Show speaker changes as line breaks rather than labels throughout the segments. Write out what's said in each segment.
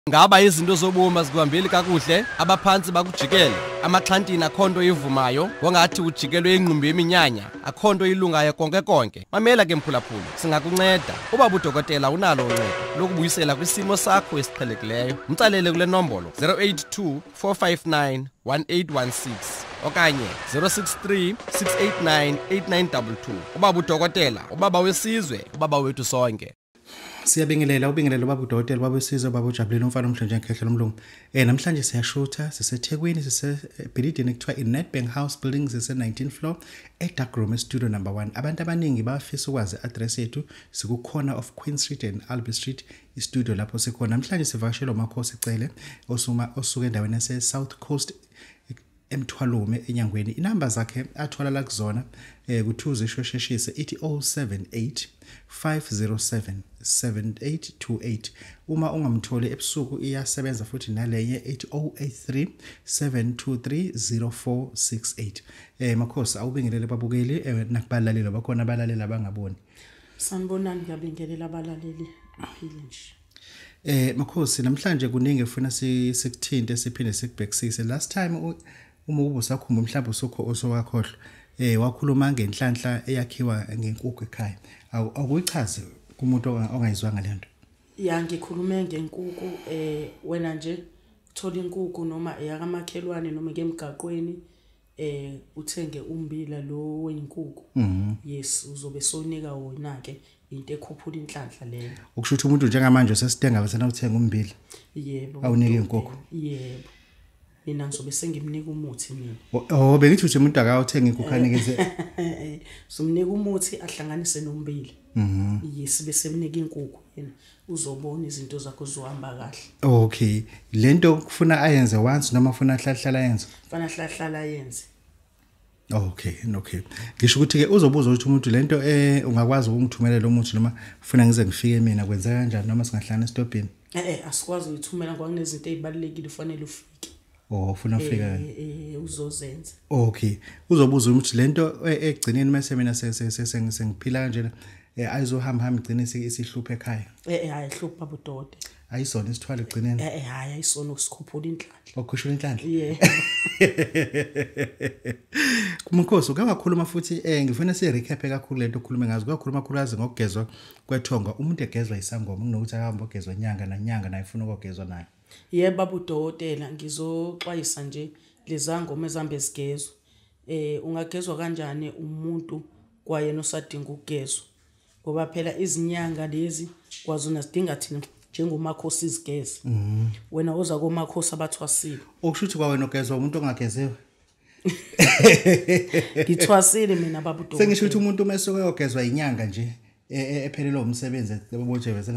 Ngaba izinto zobomi azikuhambeli kakuhle, abaphantsi bakujikele, amaxhantini akho nto ivumayo, ngongathi ujikelwe ingqumbi yeminyanya, akho nto ilungayo konke konke. Mamela ke mphulaphuli, singakunceda. Uba budokotela unalo uncedo lokubuyisela kwisimo sakho esiqhelekileyo. Mtsalele kule nombolo 082 459 1816 okanye 063 689 8922. Ubaba udokotela, ubaba wesizwe, ubaba wethu sonke.
Siyabingelela, ubingelelo baba udokotela, baba wesizwe, baba ujabulile umfana omhle njengekhehla lomlungu. Namhlanje siyashutha, siseThekwini, sisebhilidini ekuthiwa iNedbank House Building, sise 19th floor, eDark Room studio number 1. Abantu abaningi bafisa ukwazi address yethu, siku corner of Queen Street and Albi Street, istudio lapho sikhona. Namhlanje sivakashelwa uMakhosi Cele osuma osuka endaweni yase South Coast eMthwalume enyangweni. Inamba zakhe athola la kuzona ku-2 zishosheshise ithi 078 507 7828. Uma ungamtholi ebusuku iyasebenza futhi nalenye ithi 083 723 0468. Makhosi, awubingelele babukeli nakubalaleli bakhona abalalela abangaboni.
Sanibonani, ngiyabingelela abalaleli, phile nje.
Makhosi, namhlanje kuningi efuna sikuthinte siphinde sikubhekisise. Last time uma ubusakhumba mhlawumbe usukho osowakhohlwa, wakhuluma ngenhlanhla eyakhiwa ngenkukhu ekhaya. Awuyichaze kumuntu ongayizwanga lento.
Ya, ngikhulume ngenkukhu. Wena nje uthola inkukhu noma eyakamakhelwane noma ngemgaqweni, uthenge umbila lo weyinkukhu. Yes, uzobe sonika wona ke into ekhuphula inhlanhla leyo.
Ukusho ukuthi umuntu njengamanje usesitenga bese nawuthenga umbila.
Yebo.
Awunike inkukhu.
Yebo. Mina ngizobe sengimnika umuthi mina.
Oh, bengithi uthi umuntu akawuthenga inkukhu anikeze.
Somnika umuthi ahlanganise nombila. Yes, bese mnika inkukhu yena. Uzobona izinto zakho zizohamba kahle.
Okay. Lento kufuna ayenze once noma ufuna ahlahlala ayenze?
Ufana ahlahlala ayenze.
Okay, okay. Ngisho ukuthi ke uzobuza ukuthi umuntu lento ungakwazi ukungithumelela umuthi noma ufuna ngize ngifike mina, kwenzeka kanjani noma singahlangana esitobhini?
Asikwazi ukuyithumela ngoba kunezinto ezibalulekile ufanele ufike.
Oh, ufuna ufika
uzozenza.
Okay. Uzobuza ukuthi lento egcineni mase mina sengiphila kanjena ayizohamba hamba igcine isihluphe ekhaya.
Ayihlupha budodela.
Ayisona isithwalo egcineni.
Hayi, ayisona ukusikhuphula inhlanhla.
Okhushula inhlanhla.
Yebo.
Kumkhosi ukawakhuluma futhi ngifuna si recap kakhulu lento okhulume ngazo. Kwakhuluma kakhulukazi ngokugezwa kwethonga. Umuntu egezwa isangoma kunokuthi ahambe ogezwa inyanga nanyanga naye ufuna ukugezwa naye.
Yebo babudokotela, ngizoxwayisa nje lezangoma ezambe zigezwa. Ungagezwa kanjani umuntu kwayena osadinga ukugezwa? Ngoba phela izinyanga lezi kwazona sidinga thina njengomakhosi izigeze. Wena oza komakhosi abathwasile.
Okusho ukuthi kwawena ogezwa umuntu ongageziwe.
Ngithwasile mina babudokotela.
Sengisho ukuthi umuntu uma esuke ogezwa inyanga nje ephelelwe umsebenzi boje bese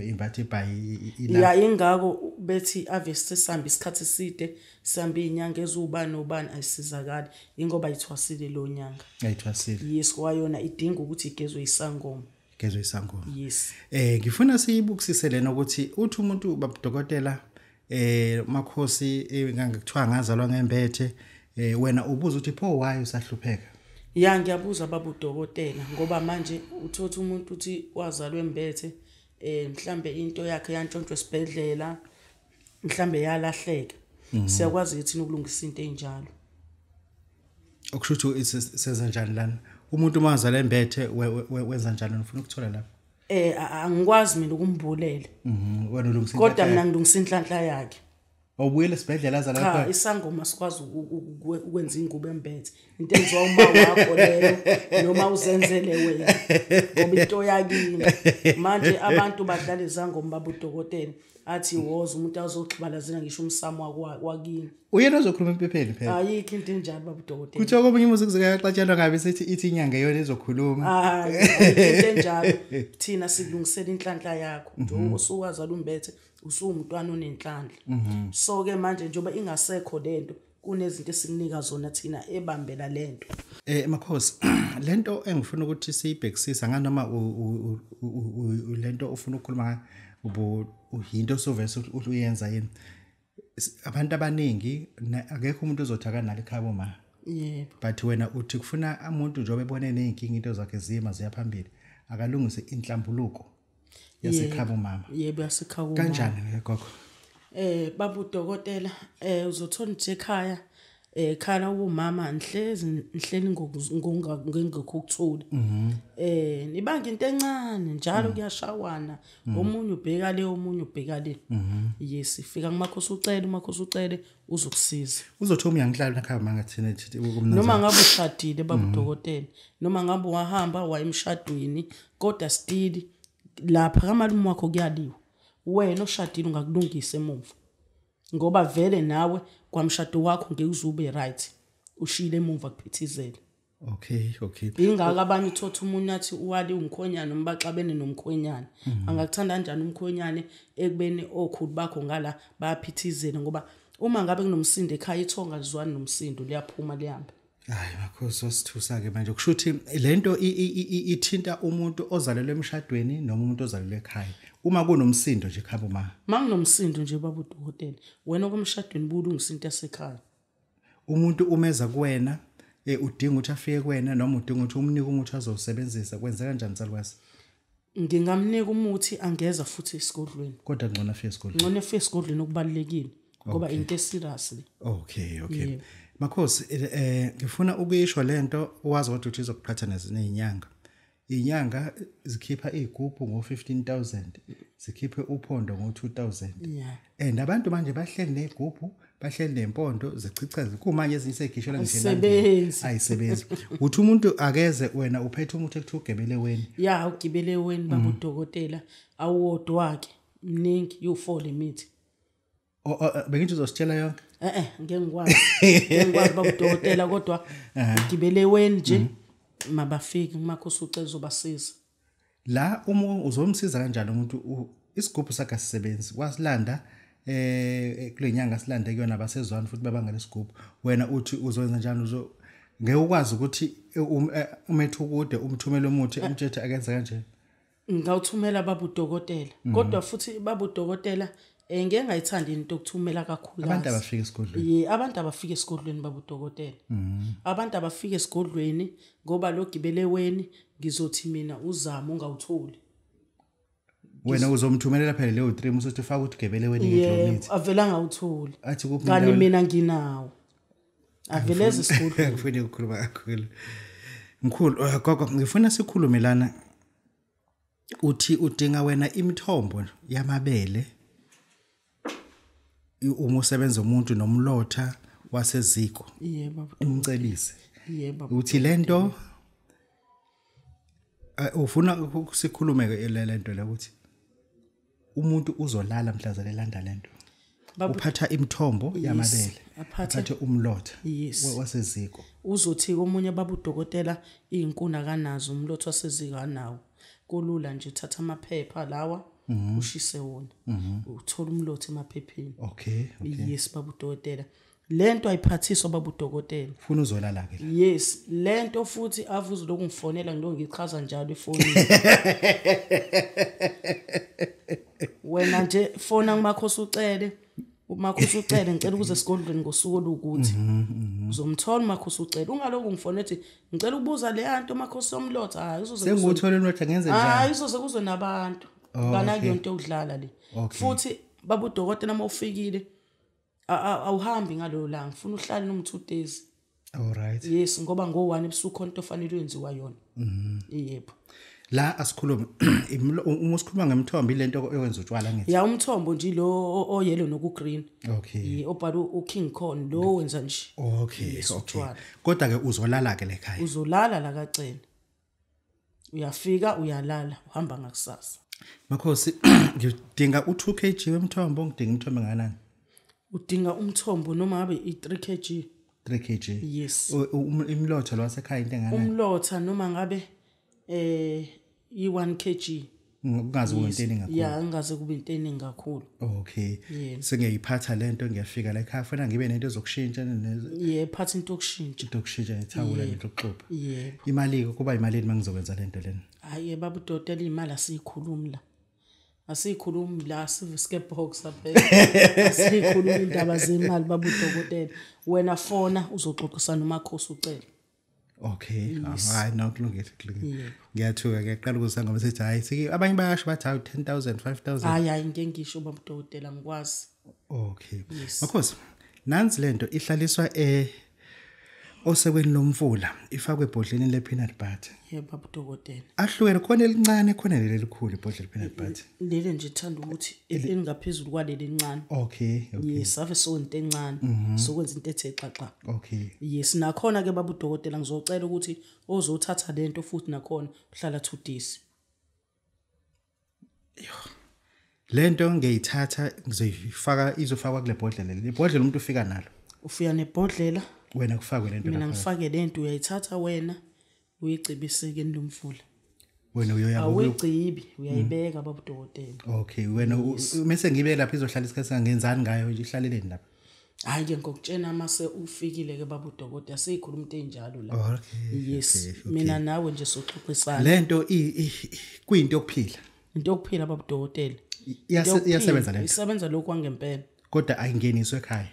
imbatha ibhayi.
Ya, ingako bethi ave sesihamba isikhathi eside, sihamba izinyanga ezubani nobani ayisizakali ingoba ayithwasile lo nyanga.
Ayithwasile.
Yes, kwayona idinga ukuthi igezwe isangoma.
Igezwe isangoma.
Yes.
Ngifuna siyibukisise lena ukuthi uthi umuntu babudokotela Makhosi ngangikuthiwa ngazalwa ngembethe, wena ubuza ukuthi pho why usahlupheka?
Ya, ngiyabuza babudokotela ngoba manje uthothi umuntu uthi wazalwa embethe, mhlambe into yakhe yantshontshwa esibhedlela, mhlambe yalahleka. Siyakwazi ukuthi ukulungisa into enjalo.
Okusho ukuthi senza njani lana? Umuntu uma wazalwa embethe wenza njani? Ufuna ukuthola lapho?
Angikwazi mina ukumbulela.
Wena ulungisa inhlanhla.
Kodwa mina ngilungisa inhlanhla yakhe.
Awubuyele esibhedlela azalwa khona.
Cha, isangoma sikwazi ukwenza ingubo embethe. Into enziwa uma wakho leyo noma uzenzele wena. Ngoba into yakini. Manje abantu badlala izangoma babudokotela. Athi woza umuntu azoxhibalazela ngisho umsamo wakini.
Uyena ozokhuluma empepheni phela.
Ayikho into enjalo babudokotela.
Kuthiwa komunye umuzi kuzekaxatshelwa ngabe sithi ithi inyanga iyona ezokhuluma.
Hayi, into enjalo. Thina sikulungisela inhlanhla yakho. Njengoba usuwazala umbethe, usuwumntwana onenhlanhla. So ke manje njengoba ingasekho lento, kunezinto esikunika zona thina ebambela lento.
Makhosi, lento engifuna ukuthi siyibhekisisa nganoma lento ufuna ukukhuluma ngayo into osuvese uyenza yini. Abantu abaningi akekho umuntu ozothi akanalo ekhaya boma.
Yebo.
But wena uthi kufuna umuntu njengoba ebone nezinkinga into zakhe zima ziya phambili, akalungise inhlambuluko yasekhaya bomama.
Yebo, yasekhaya bomama.
Kanjani ke gogo?
Baba udokotela, uzothola nje ekhaya khala umama nhlezi nhleli ngokungekho ukuthula. Nibanga into encane njalo kuyashawana, omunye ubheka le, omunye ubheka le. Yes, fika kumakhosi ucele, umakhosi ucele uzokusiza.
Uzothi uma uyangihlala ekhaya mangathina
kumnanzi. Noma ngabe ushadile baba udokotela, noma ngabe wahamba wayemshadweni, kodwa still lapha kamalume wakho kuyaliwa. Wena oshadile ungakulungisa emuva. Ngoba vele nawe kwamshado wakho ngeke uzube right, ushile emuva kuphithizela.
Okay.
Ingaka abanye uthotha umuntu athi uwali umkhonyana noma baxabene nomkhonyana. Angakuthanda kanjani umkhonyane ekubeni okhulu bakho ngala bayaphithizela, ngoba uma ngabe kunomsindo ekhaya ithonga lizwani nomsindo liyaphuma lihamba.
Hayi makhosi, wasithusa ke manje. Kusho ukuthi lento ithinta umuntu ozalelwe emshadweni noma umuntu ozalelwe ekhaya. Uma kunomsindo nje ekhaya ma.
Manginomsindo nje baba udokotela, wena okumshadweni bulungisa into yasekhaya.
Umuntu umeza kuwena, udinga ukuthi afike kuwena noma udinga ukuthi umnike umuthi azowusebenzisa, kwenza kanjani salukwazi?
Ngingamnika umuthi angeza futhi esigodlweni.
Kodwa ngcono afike esigodlweni.
Ngcono afike esigodlweni okubalekile ngoba into eserious le.
Okay. Makhosi, ngifuna ukuyisho lento wazi kodwa ukuthi izokuqhatha nezinyanga. Inyanga zikhipha izigubhu ngo15000, zikhiphe uphondo ngo2000.
Yeah.
And abantu manje bahleli nezigubhu, bahleli nempondo zichichaza. Kumanje ezinye sezikhishela nje ayisebenzi. Uthi umuntu akeze wena uphethe umuthi ekuthiwa ugebele weni.
Yeah, ugibele weni baba udokotela, awuwodwa ke, mningi u4 lemithi.
Bengithi uzositshela yonke?
Ngeke ngikwazi. Ngeke ngikwazi baba udokotela, kodwa ugibele weni nje mabafike kumakhosi ucela uzobasiza.
La uma uzomsiza kanjani umuntu isigubhu sakhe asisebenzi wasilanda kule nyanga silande kuyona abasezwana futhi babangela isigubhu, wena uthi uzowenza njani? Uzo ngeke ukwazi ukuthi umethu kude umthumele umuthi umtshethe akenze kanje?
Ngawuthumela baba udokotela, kodwa futhi baba udokotela ngeke ngayithandi into okuthumela kakhulu.
Abantu abafika esigodlweni.
Abantu abafika esigodlweni baba udokotela. Abantu abafika esigodlweni ngoba lo gibele weni ngizothi mina uzama ungawutholi.
Wena uzomthumelela phela leyo 3 usothi ufaka ukuthi gibele weni ngedlomithi.
Avela ngawutholi. Athi kuphi kanti mina nginawo. Aveleze esigodlweni.
Ngifuna ukukhuluma kakhulu. Mkhulu gogo, ngifuna sikhulume lana. Uthi udinga wena imithombo yamabele uma usebenza umuntu nomlotha waseziko.
Yebo.
Umcelise.
Yebo.
Uthi lento ufuna sikhulume ke lento la ukuthi umuntu uzolala mhlazane elanda lento. Uphatha imithombo yamabele, aphathe umlotha waseziko.
Uzothi komunye baba udokotela izinkuni kanazo, umlotha waseziko anawo. Kulula nje uthatha amaphepha lawa ushise wona, uthola umlotha emaphepheni.
Okay.
Yes baba udokotela, lento ayiphathiswa baba udokotela.
Ufuna uzolala ke la.
Yes, lento futhi avuze lokungifonela ngilo ngichaza njalo efonini. Wena nje fona kumakhosi ucele, umakhosi ucele ngicela ukuze esigodlweni ngosuku olukuthi. Uzomthola umakhosi ucele, ungaloku ngifone ethi ngicela ukubuza le yanto makhosi omlotha. Hayi uzoze
senguthola umlotha ngenze njani?
Hayi uzoze kuze nabantu. Kana kuyonto yokudlala le. Futhi baba udokotela uma ufikile awuhambi ngalolo langa, ngifuna uhlale noma 2 days.
All right.
Yes, ngoba ngo1 ebusuku khona into ofanele uyenziwa yona. Yebo.
La asikhulume uma usikhuluma ngemthombo ilento yokwenza utshwala ngithi.
Ya umthombo nje lo oyellow noku green.
Okay.
Obhala uKing Corn lo wenza nje.
Okay, okay. Kodwa ke uzolala ke lekhaya.
Uzolala la kaCele. Uyafika uyalala uhamba ngakusasa.
Makhosi ngidinga u2 kg wemthombo, ngidinga umthombo engakanani?
Udinga umthombo noma ngabe i3 kg.
3 kg.
Yes.
Imlotha lo wasekhaya into engakanani?
Umlotha noma ngabe i1 kg.
Kungaze kube into eningi kakhulu.
Yeah, kungaze kube into eningi kakhulu.
Okay. Sengiyiphatha lento ngiyafika la ekhaya funa ngibe nento ezokushintsha
yeah, phatha into yokushintsha.
Into yokushintsha nethawula nento yokuxubha.
Yebo.
Imali ke kuba imali mangizokwenza lento lena.
Hayi baba udokotela imali asiyikhulumi la. Asiyikhulumi la sivuske box phela. Asiyikhulumi indaba zemali baba udokotela. Wena fona uzoxoxisana umakhosi ucele.
Okay, hayi no kulungile kulungile. Ngiyathuka ngiyaqala ukuzwa ngoba sethi hayi sike abanye bayasho bathi hayi 10,000 5,000.
Hayi hayi ngeke ngisho baba udokotela ngikwazi.
Okay.
Yes.
Makhosi, nansi lento ihlaliswa osekweni lomfula, ifakwe ebhodleni le peanut butter.
Yebo baba udokotela.
Ahlukene, khona elincane, khona leli elikhulu ibhodlela peanut butter.
Leli nje ithanda ukuthi elingaphezulu kwaleli encane.
Okay, okay.
Yes, ave sonto encane, sokwenza into ethe xaxa.
Okay.
Yes, nakhona ke baba udokotela ngizocela ukuthi ozothatha lento futhi nakhona uhlala 2 days.
Lento ngiyithatha ngizoyifaka, izofakwa kule bhodlela. Le bhodlela umuntu ufika nalo.
Ufika nebhodlela,
Wena kufakwe lento
mina
lapha.
ngifake lento, uyayithatha wena uyigcibiseke lomfula.
Wena uyoya
Awuyigcibi, uyayibeka baba udokotela.
Okay, wena mase ngibe lapha izohlala isikhathi ngenzani ngayo nje, ihlaleleni lapha.
Hayi ke ngokutshena mase ufikile ke baba udokotela, sikhuluma into enjalo la.
Okay.
Yes,
okay.
mina nawe nje soxoxisana.
Lento kuyinto yokuphila.
Into yokuphila baba udokotela.
Iyasebenza lento.
Isebenza lokhu kwangempela.
Kodwa ayingeniswe ekhaya.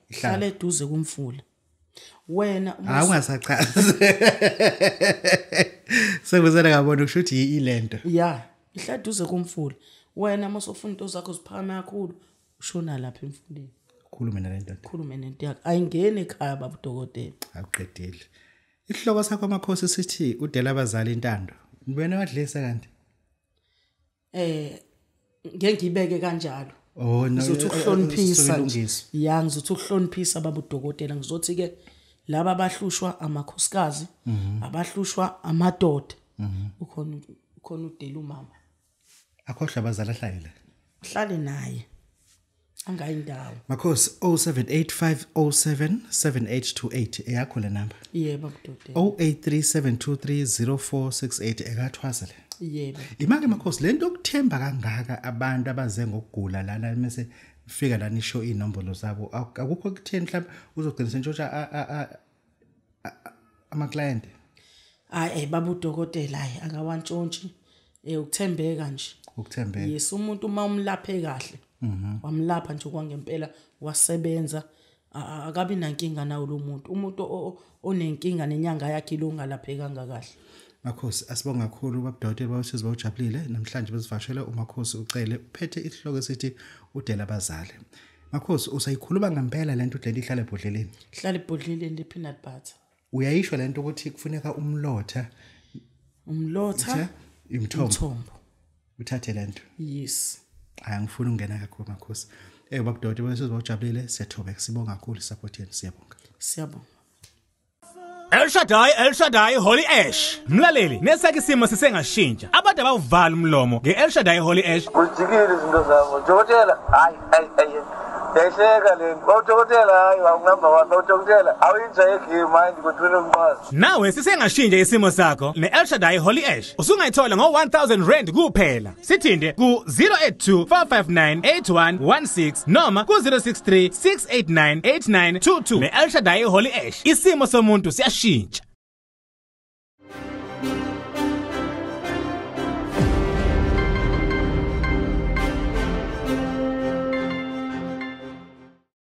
Ihlale eduze kumfula. Wena
Hayi ungasachazi. Sekuzela ngabona kusho ukuthi ilento.
Ya, ihlale eduze kumfula. Wena masofuna into zakho ziphakame kakhulu, ushona lapha emfuleni.
Khulume nalento.
Khulume nento yakho. Ayingeni ekhaya baba udokotela.
Akuqedile. Isihloko sakho Makhosi sithi udela abazali intando. Wena wadlisa kanti?
Ngeke ngibeke kanjalo.
Oh no,
ngizothi ukuhloniphisa.
Ilungiswa.
Ya, ngizothi ukuhloniphisa baba udokotela. Ngizothi ke laba abahlushwa amakhosikazi, abahlushwa amadoda. Ukhona udela umama.
Akhohlwa abazali ahlale la.
Uhlale naye. Angayindawo.
Makhosi 0785077828 eyakho le number.
Yebo udokotela.
0837230468 ekathwasa le.
Yebo.
Imake Makhosi, lento okuthemba kangaka abantu abaze ngokugula lana mase fika la nisho inombolo zabo, akukho kutheni mhlawumbe uzogcina sentshontsha ama client.
Hayi baba udokotela, hayi akawantshontshi. Ukuthembeka nje.
Ukuthembeka.
Yes, umuntu uma umlaphe kahle. Wamlapha nje kwangempela wasebenza, akabi nankinga nawo lo muntu. Umuntu onenkinga nenyanga yakhe lo ongalaphekanga kahle.
Makhosi, asibonga kakhulu babudokotela bawusizo bawujabulile namhlanje besivashela uMakhosi uCele uphethe isihloko esithi udela abazali. Makhosi, usayikhuluma ngempela lento udlela ihlala ebhodleleni.
Ihlala ebhodleleni le peanut butter.
Uyayisho lento ukuthi kufuneka umlotha.
Umlotha,
imthombo. Uthathe lento.
Yes.
Hayi ngifuna ukungena kakhulu Makhosi. Babudokotela bawusizo bawujabulile, siyathobeka, sibonga kakhulu support yenu, siyabonga.
Siyabonga.
El Shaddai, El Shaddai, Holy Ash. Mlaleli, nesakhe isimo sisengashintsha. Abantu abawuvala umlomo nge-El Shaddai Holy Ash.
Kujikile izinto zabo. Dokotela, hayi hayi hayi. Yayihleka le nto. Dokotela, hayi number 1. Dokotela, awuyinja yegame mind kodwa umnqwazi.
Nawe sisengashintsha isimo sakho ne-El Shaddai Holy Ash. Usungayithola ngo-1000 rand kuphela. Sithinde ku-082 459 8116 noma ku-063 689 8922 ne-El Shaddai Holy Ash. Isimo somuntu siyashintsha.